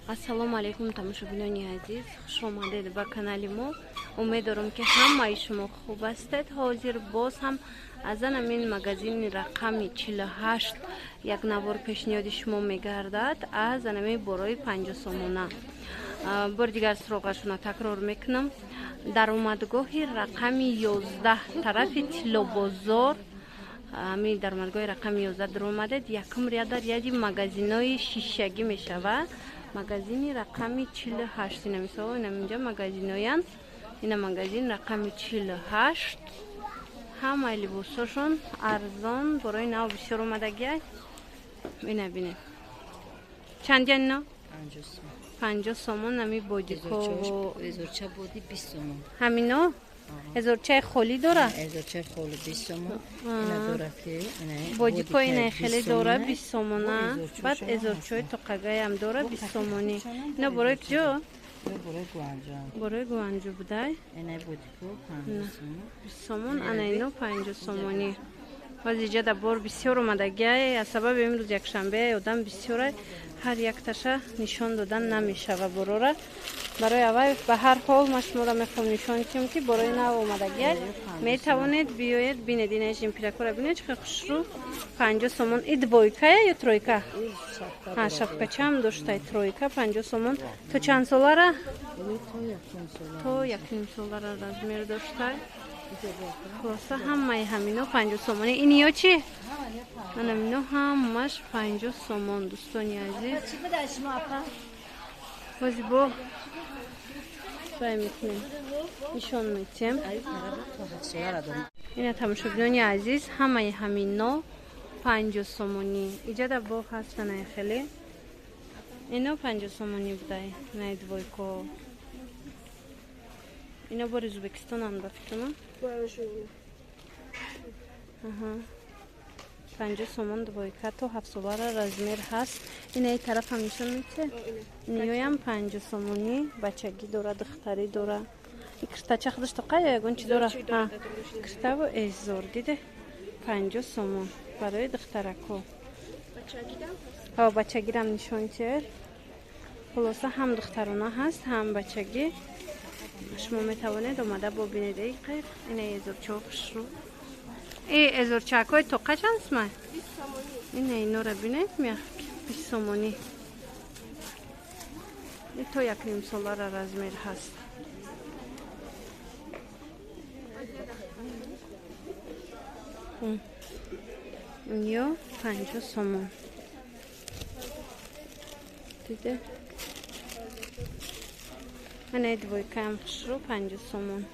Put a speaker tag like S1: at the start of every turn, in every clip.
S1: Ассалому алайкум, тамошобинони азиз, хуш омадед ба канали мо. Умед дорам, ки ҳамаи шумо хуб ҳастед. Ҳозир боз ҳам аз анамин магазини рақами 48 як навор пешниҳоди шумо мегардад аз анамин борои 50 сомона. Бори дигар суроғашона такрор мекунам. Даромадгоҳи рақами 11, тарафи Тиллобозор, ҳамин даромадгоҳи рақами 11 даромадед, якум ряда, ряди магазинои шишагӣ мешавад. Магазини рақами 48, ина мисол, ина инҷа магазиноянд. Ина магазин рақами 48. Ҳамаи либосҳошон арзон, борои нав бисёр омадагиай. Ина бинед. Чанд ино? 50 сомон ами бодико.
S2: Эзорча боди 20 сомон.
S1: Ҳамино? Эзорчаи холӣ дора?
S2: Эзорчаи холӣ 20 сомон. Ина дора ки
S1: бодико ина хеле дора, 20 сомона. Баъд эзорчаи тоқагаям дора, 20 сомонӣ. Ина борои куҷо?
S2: Борои Гуанҷу.
S1: Борои Гуанҷу будай?
S2: Ина бодико 50 сомон.
S1: 20 сомон, ана ино 50 сомонӣ. Боз иҷа да бор бисёр омадагиай, аз сабаби имрӯз якшанбе одам бисёрай, ҳар якташа нишон додан намешава борора. Барои аввал, ба ҳар ҳол, ман шуморо мехоҳам нишон диҳам, ки борои нав омадагиай, метавонед биёед бинед. Ина жемперакора бинед, чӣ хушрӯ, 50 сомон. И двойкая ё тройка? Ҳа, шапкачаам доштай, тройка, 50 сомон. То чанд солара? То якним солара размер доштай. Хулоса, ҳамаи ҳамино 50 сомонӣ. Иниё чӣ? Анамино ҳамаш 50 сомон, дӯстони азиз. Бози бо сай мекунем, нишон метиҳем. Ина, тамошобинони азиз, ҳамаи ҳамино 50 сомонӣ. Иҷада бо ҳастанай хеле. Ино 50 сомонӣ будай, най двойко. Ино бори Ӯзбекистонанд, ба фикрам. 50 сомон двойка, то ҳафтсолара размер ҳаст. Инаи тарафам нишон метиҳе. Ниёям 50 сомонӣ, бачагӣ дора, духтарӣ дора. И киртача худаш тоқа ё ягон чи дора? Киртаву эзор, диде, 50 сомон барои духтарако. Бачагирам нишон тиҳед. Хулоса, ҳам духтарона ҳаст, ҳам бачагӣ. Шумо метавонед омада бобинед. Эй қайф, ина эзорчаҳо хушрӯ. Э, эзорчаакҳои тоқа чанд сумай? Ина инора бинед, мягкий, 20 сомонӣ. То якним солара размер ҳаст. Ё 50 сомон. Диде? Анаи двойкаам хушрӯ, 50 сомон.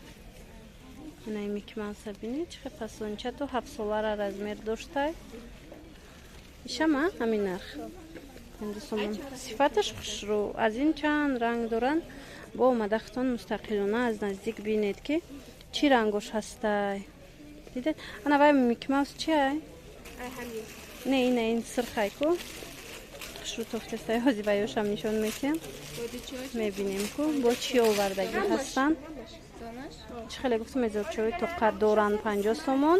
S1: Анаи Микки Мауса бинед, чӣ хел фасонча, то ҳафтсолара размер доштай. Ишама ҳамин нарх. 50 сомон. Сифаташ хушрӯ. Аз ин чанд ранг доранд. Бо омада худтон мустақилона аз наздик бинед, ки чӣ рангош ҳастай. Дидед? Ана вай Микки Маус чи ай? Не, ина ин сирхай ку. Хушрӯ тофтестай, ҳози ваёшам нишон метиҳам. Мебинем ку бо чӣ овардагӣ ҳастанд. Чӣ хеле гуфтам, эзорчаҳои тоқа доранд, 50 сомон,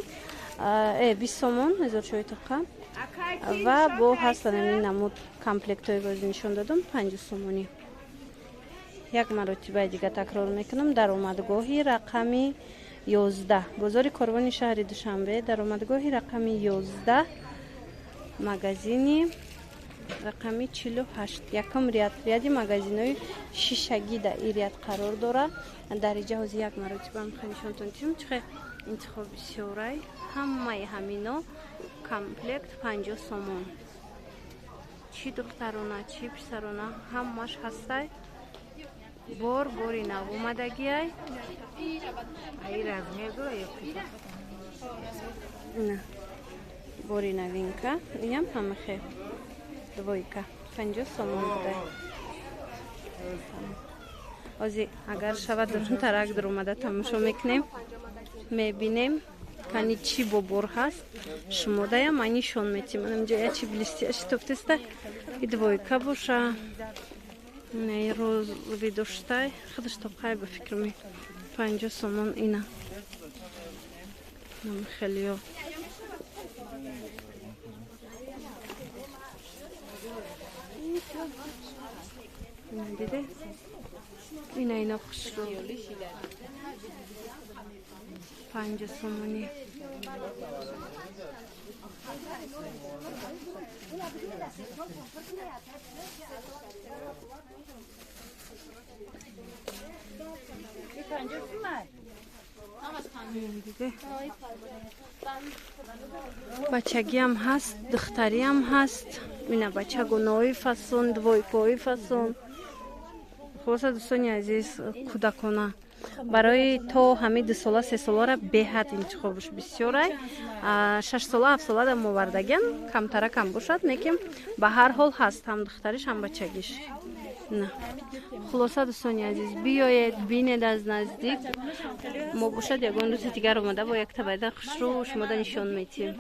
S1: 20 сомон эзорчаҳои тоқа. Ва бо ҳастанд ҳамин намуд комплектҳои, боз нишон додам, 50 сомонӣ. Як маротибаи дига такрор мекунам: даромадгоҳи рақами 11, бозори Корвони шаҳри Душанбе, даромадгоҳи рақами 11, магазини рақами 48, якум ряд, ряди магазинои шишагӣ дар ин ряд қарор дорад. Дар иҷа ҳозир як маротиба мехоҳам нишонтон диҳам, чӣ хел интихоб бисёрай. Ҳамаи ҳамино комплект 50 сомон. Чӣ духтарона, чӣ писарона, ҳамаш ҳастай. Бор бори нав омадагиай. Ина бори новинка, инам ҳама хел двойка, 50 сомон будай. Ози агар шавад, тарак дуромада тамошо мекунем, мебинем, кани чӣ бобор ҳаст. Шумодаям ман нишон метиҳам. Инҷа я чи блестящий тофтеста, и двойка боша, наи розовый доштай, худаш тоқай, ба фикрам, 50 сомон. Ина хелиё. Диде, ина ино хушрӯ, 50 сомонӣ. Диде, бачагиам ҳаст, духтариам ҳаст. Ина бачагонаҳои фасон, двойкаҳои фасон. Хулоса, дӯстони азиз, кӯдакона барои то ҳамин 2 сола, 3 солара беҳад интихобш бисёрай. 6 сола, 7 сола да мовардагиан камтара кам бошад, лекин ба ҳар ҳол ҳаст, ҳам духтариш, ҳам бачагиш. На, хулоса, дӯстони азиз, биёед, бинед аз наздик. Мо бошад, ягон рӯзи дигар омада, бо як табайда хушрӯ шумода нишон метиҳем.